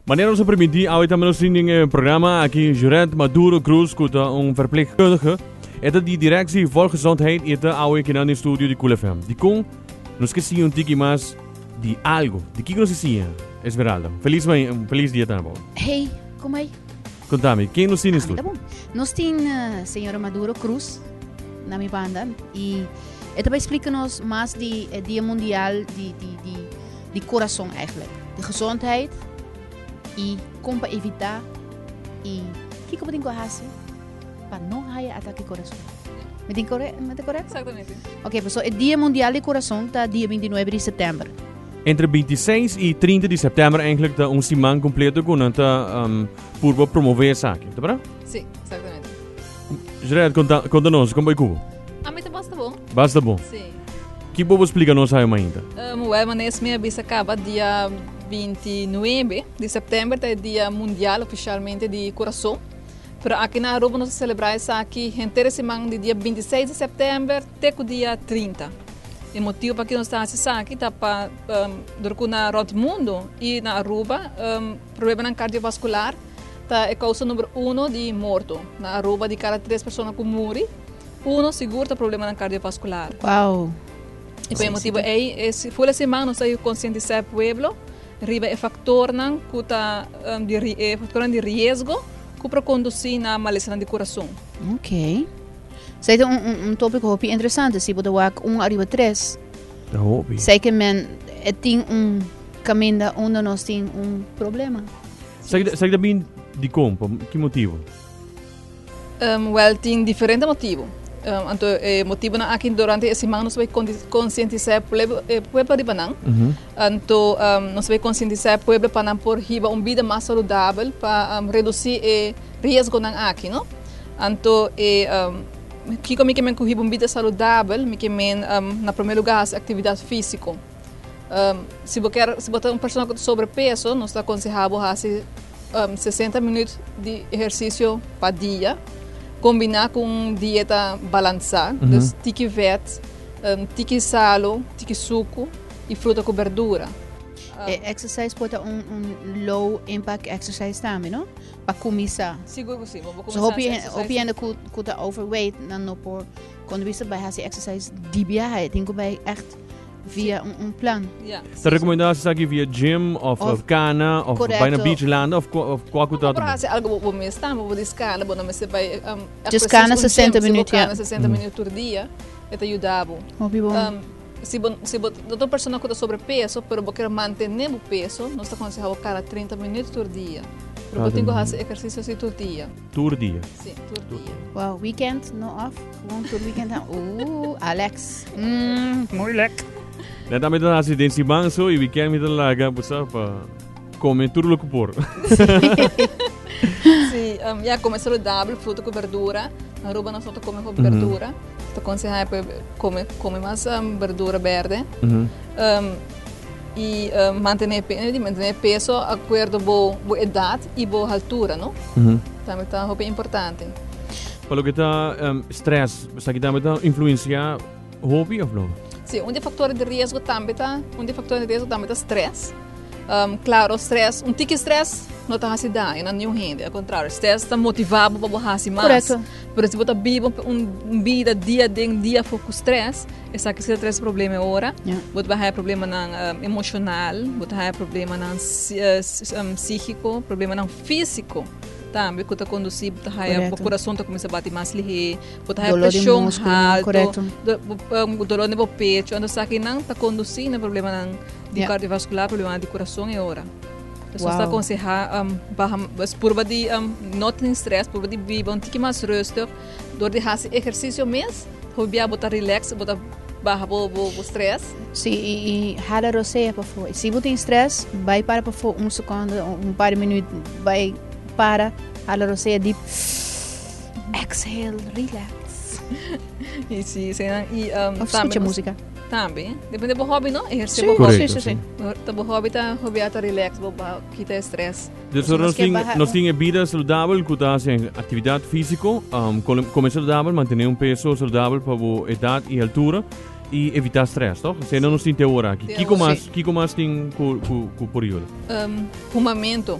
Manera nos a permití, awe tambe nos tin den e programa aki Jurette Maduro Cruz, ku ta un verpleegkundige. E ta di Directie Volksgezondheid i e ta awe kinan den studio di Cool FM. Dikon nos ke siña un tiki mas di algo? Di kiko nos ke siña, Esmeralda? Felis mai, un felis dia tambe pa bo. Hey, kom ei? Kontami, ken nos tin den Ah, mi ta studio? bon. Nos tin eh, señora Maduro Cruz na mi banda i e ta bai splika nos mas di e Dia Mundial di, di, di di corazon eigenlijk. Di gezondheid y con pa evita y kiko bo tin cu haci pa no haya atake corazon. Mi tin core mi ta correcto? Exactamente. Ok, paso e Dia Mundial di Corazon ta dia 29 di september. Entre 26 y 30 di september eigenlijk ta un siman completo cu nan ta um, purba promove esaki, ta verdad? Sí, exactamente. Gerard, conta, conta nos, con bai cubo? A mi ta basta bon. Basta bon. Sí. Ki bo por splika nos awe mainta? Um, wel, manes mi a bisa caba dia 29 di september ta e dia mundial oficialmente di curason. Pero aki na Aruba nos ta celebra esaki henter e siman di dia 26 di september te cu dia 30. E motibo pa ki nos ta haci esaki ta pa um, dor cu na rond mundo y na Aruba um, problemanan cardiovascular ta e causa number uno di morto. Na Aruba di cada tres persona cu muri, Uno sigur ta problemanan cardiovascular. Wow. Y pa e motibo ey, e ful e siman nos ta concientisa e pueblo riba e factornan cu ta di e factornan di riesgo cu por conduci na malesanan di curason. Ok. Esey ta un un topico hopi interesante, si bo ta wak un ariba tres. Ta hopi. Esey ke men e tin un caminda unda nos tin un problema. Esaki ta bin dicon? Pa ki motibo? Wèl, tin diferente motibu. Anto e motibunan aki durante e siman nos bai konsientisá e pueblo e pueblo riba nan. Anto nos bai konsientisá e pueblo pa nan por hiba un bida mas saludabel pa redusí e riesgonan aki, no. Anto e kiko mi ke men ku hiba un bida saludabel? Mi ke men na promé lugá hasi aktividat físiko. Si bo kier si bo ta un persona ku ta sobrepeso nos ta konsehá bo hasi 60 minuut di ehercicio pa dia, combina cu un dieta balansa, mm -hmm. dus tiki vet, um, tiki salo, tiki sucu y fruta cu berdura. Um, e exercise por ta un, un low impact exercise tambe, no? Pa cuminsa. Sigur cu si. Bo so hopi, hopi hende cu, cu ta overweight, nan no por, cuando bisa bai hasi exercise di biaha, tin cu bai echt Via un, un plan. Ja. Ta recomenda esaki via gym of, of cana of Correcto. bai na beach landa of, of kwa ku Bo por ta. hasi algo bo, bo mes tambe, bo por cana, bo no mester bai um, echt Just precies cana un 60 gym. Si bo minuut, ja. cana 60 minuut tur dia, e ta yuda bo. Hopi bon. Um, si bo, si bo no ta un persona ku ta sobrepeso, pero bo kier mantene bo peso, nos ta konseha bo cana 30 minuut tur dia. Pero bo tin ku hasi ehersisio si tur dia. Tur dia. Si, tur dia. Wow, weekend no off. Gewoon tur weekend dan. Oeh, Alex. Mm, moeilijk. Net tambe ta hasi den siman so y weekend mi ta laga bo sa pa come tur loke por. Si, um, ja, come saludabel, fruta cu verdura. Na Aruba nos no ta come hopi verdura. Ta conseha pa come, come mas um, verdura berde. Um, y um, mantene, pe- mantene peso acuerdo bo, bo edad y bo altura, no? Tambe ta hopi importante. Pa loke ta stress, esaki tambe ta influencia hopi of no? Si, un di e factores di riesgo tambe ta, un di e factores di riesgo tambe ta stress. Um, claro, stress, un tiki stress no ta hasi daño na niun hende, al contrario, stress ta motiva bo pa bo hasi mas. Correcto. Pero si bo ta biba un bida dia den dia afo cu stress, esaki si ta trece problema e ora. Ja. Bo ta haya problemanan um, emocional, bo ta haya problemanan psichico, problemanan fisico. Tambe ku ta kondusí bo ta haya bo kurason ta kuminsá bati mas lihé, bo ta haya preshon haltu, dolor den bo pecho, anto esakinan ta kondusí na problemanan di kardiovaskular, problemanan di kurason e ora. Nos ta akonsehá baha purba di no tin strès, purba di biba un tiki mas rustig dor di hasi ehersisio mes, hopi bia bo ta relax, bo ta baha bo strès. Sí, i hala rosea pafó. Si bo tin strès, bai para pafó un sekondo, un par di minuut, bai para, hala rosea diep, exhale, relax. I si, si, i Of skucha músika. Tambe, depende bo hobby, no? Ehersé bo hobby. Sí, sí, sí. Ta bo hobby ta hobby ta relax, bo kita e strès. Dus nos tin, nos tin e bida saludabel ku ta hasi aktividat físiko, kome saludabel, mantené un peso saludabel pa bo edat i altura i evitá strès, tòg? Esei nos tin te ora aki. Kiko mas, kiko mas tin ku, ku, ku por yuda? Humamentu.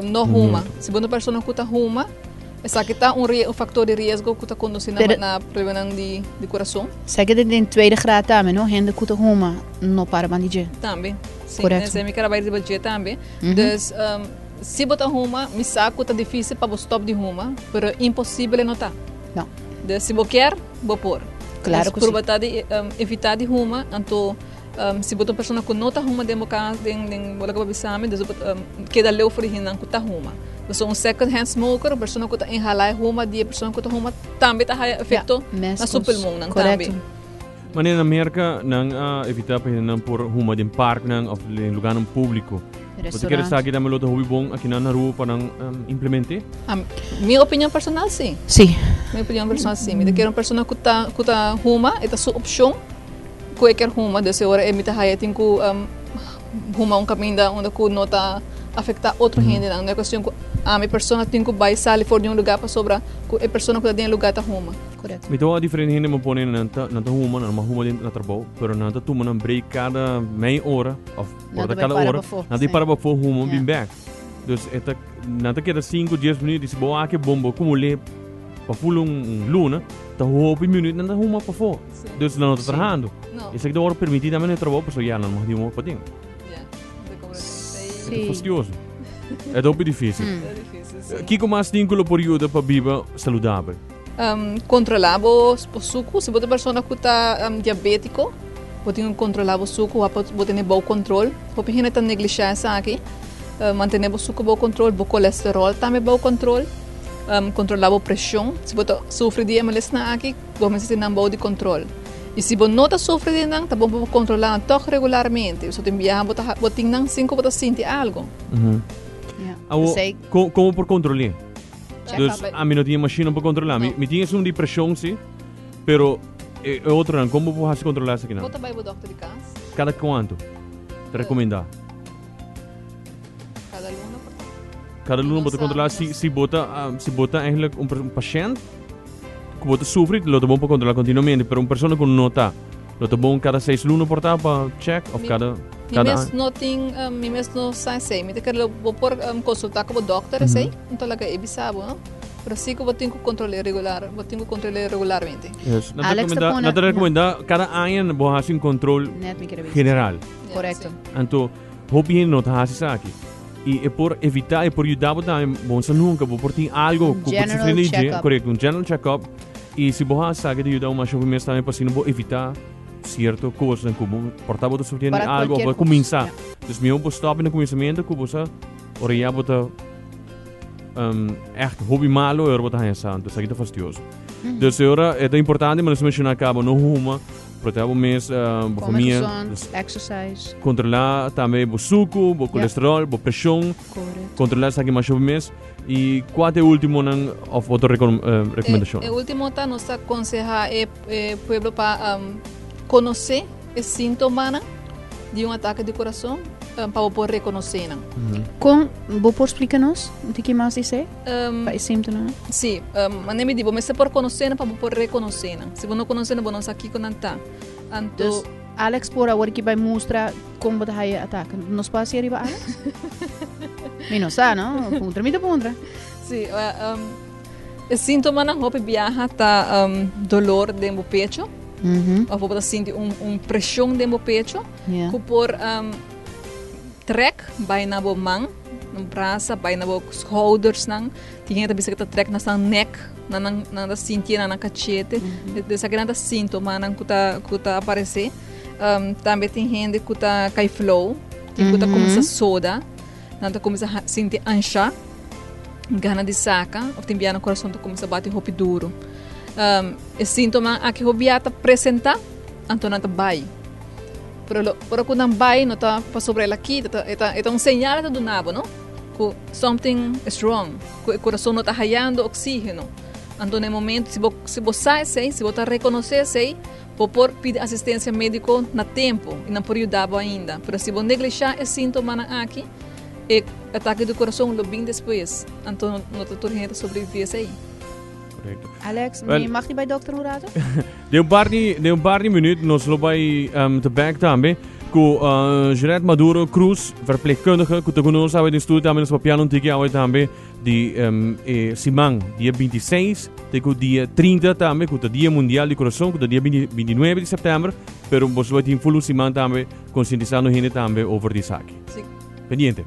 No huma. Si bo ta un persona ku ta huma, esaki ta un un faktor di riesgo ku ta kondusí na na problemanan di di kurason. Sa ke den tweede graad tambe, no? Hende ku ta huma no para ban di dje. Tambe. Si, esei mi kere bai riba dje tambe. Dus, si bo ta huma, mi sa ku ta difísil pa bo stòp di huma, pero imposibel e no ta. No. Dus si bo kier, bo por. Klaro ku si. Dus purba ta di evitá di huma, anto Si bo ta un persona ku no ta huma den bo kas, den den bo loke bo bisa mi, dus bo keda leu for di hendenan ku ta huma. Pasobra un second hand smoker, un persona ku ta inhalá e huma di e persona ku ta huma, tambe ta haya efekto na su pulmonnan tambe. Manera na Merka nan a evitá pa hendenan por huma den parknan òf den lugánan públiko. Bo ta kere esaki tambe lo ta hopi bon akinan na Aruba pa nan implement'é? Mi opinion personal sí. Sí. Mi opinion personal sí. Mi ta kere un persona ku ta ku ta huma, e ta su opshon. Ku e kier huma, des e ora e mi ta haya tin ku huma un kaminda unda ku no ta afektá otro hendenan. No e kuestion ku ami persona tin ku bai sali for di un lugá pasobra ku e persona ku ta den e lugá ta huma. Korekto. Mi ta wak diferente hende mi pone nan ta nan ta huma, nan no huma den na trabou, pero nan ta tuma nan break kada mei ora òf por ta kada ora, nan ta para pafó huma bin bèk. Dus e ta nan ta keda sinku dies minüt i si bo wak e bon bo kumul'é pa ful un luna ta hopi minüt nan ta huma pafó. Dus nan no ta trahando. Esaki ta wòrdu permití tambe na e trabou pasobra ya nan no mag di huma paden. E ta fastioso. E ta hopi difísil. Kiko mas tin ku lo por yuda pa biba saludabel? Kontrolá bo suku. Si bo ta un persona ku ta diabétiko, bo tin ku kontrolá bo suku bo tene bou kontrol. Hopi hende ta neglishá esaki. Mantené bo suku bou kontrol, bo kolesteròl tambe bou kontrol. Kontrolá bo preshon. Si bo ta sufri di e malesnan aki, bo mester tin nan bou di kontrol. I si bo no ta sufri di nan, ta bon pa bo kontrolá nan tòg regularmente. Pasobra tin biaha bo ta bo tin nan sin ku bo ta sinti algu. Awor, kon bo por kontrol'é? Dus, ami no tin e mashina pa kontrolá. Mi tin esun di preshon si, pero e otronan, kon bo por hasi kontrolá esakinan? Bo ta bai bo dòkter di kas. Kada kuantu ta rekomendá? Kada luna por ta. Kada luna bo ta kontrolá si si bo ta si bo ta eigenlijk un un pashènt ku bo ta sufri lo ta bon pa kontrolá kontinuamente pero un persona ku no ta lo ta bon kada seis luna por ta pa check òf kada Mi mes no tin mi mes no sa esei mi ta kere lo bo por konsultá ku bo dòkter esei enton laga e bisa bo no pero si ku bo tin ku kontrol'é regular bo tin ku kontrol'é regularmente. Yes nan ta rekomendá nan ta rekomendá kada aña bo hasi un kontrol general. Korekto. Anto Hopi hende no ta hasi esaki. I e por evitá, e por yuda bo tambe, bo no sa nunka, bo por tin algo ku bo ta sufriendo di dje, korekto, un general check-up. I si bo hasi esaki ta yuda bo masha hopi mes tambe pa asina bo evitá sierto kosnan ku bo por ta bo ta sufriendo di algo òf bo a kuminsá. Dus mihó bo stòp na kuminsamentu ku bo sa ora ya bo ta ègt hopi malo e ora bo ta haña sa. Anto esaki ta fastioso. Dus e ora e ta importante, manera nos a menshoná kaba, no huma. Proteha bo mes, bo Come famia. gezond, Dus exercise. controla tambe bo sucu, bo colesterol, bo presion. Correcto. Controla esaki mas hopi mes. Y cua ta e ultimonan of otro recomendacion? E ultimo ta nos ta aconseha e pueblo pa conoce e sintomanan di un atake di corazon pa bo por reconoce nan. Con bo por splica nos un tiki mas di esey? Pa e símptomanan? Sí, manera mi di, bo mester por konosé nan pa bo por rekonosé nan. Si bo no konosé nan, bo no sa kiko nan ta. Anto. Dus Alex por awor ki bai mustra kon bo ta haya atake. Nos por hasi ariba Alex? Mi no sa, no? Puntra mi ta puntra. Sí, e síntomanan hopi biaha ta dolor den bo pecho. Of bo ta sinti un preshon den bo pecho. Ku por trek bai na bo man. Nan brasa bai na bo schoudersnan. Tin hende ta bisa ku ta trek na nan nek, na nan nan ta sintié na nan kachete. Esaki nan ta síntomanan ku ta ku ta aparesé. Tambe tin hende ku ta kai flou, tin ku ta kuminsá soda, nan ta kuminsá sinti anshá, gana di saka òf tin bia nan kurason ta kuminsá bati hopi duru. E síntomanan aki hopi bia ta presentá, anto nan ta bai. Pero lo, ora ku nan bai no ta pasobra el a kita, ta, e ta, e ta un señal e ta duna bo, no? Ku something is wrong, ku e kurason no ta hayando oksígeno. Anto na e momento, si bo, si bo sa esei, si bo ta rekonosé esei, bo por pidi asistensia médiko na tempu i nan por yuda bo ainda. Pero si bo neglishá e síntomanan aki, e atake di kurason lo bin despues. Anto no ta tur hende ta sobreviví esei. Correcto. Alex, Wel, mi mag di bij dokter un rato? De un par di, de un par di minuut nos lo bij te back tambe. Ku Jeanette Maduro Cruz, verpleegkundige, ku ta ku nos awe den studio tambe nos papiando un tiki awe tambe di e siman dia 26 te ku dia 30 tambe ku ta dia mundial di kurason ku ta dia 29 di sèptèmber, pero boso lo tin full un siman tambe konsientisando hende tambe over di esaki. Sí. Pendiente.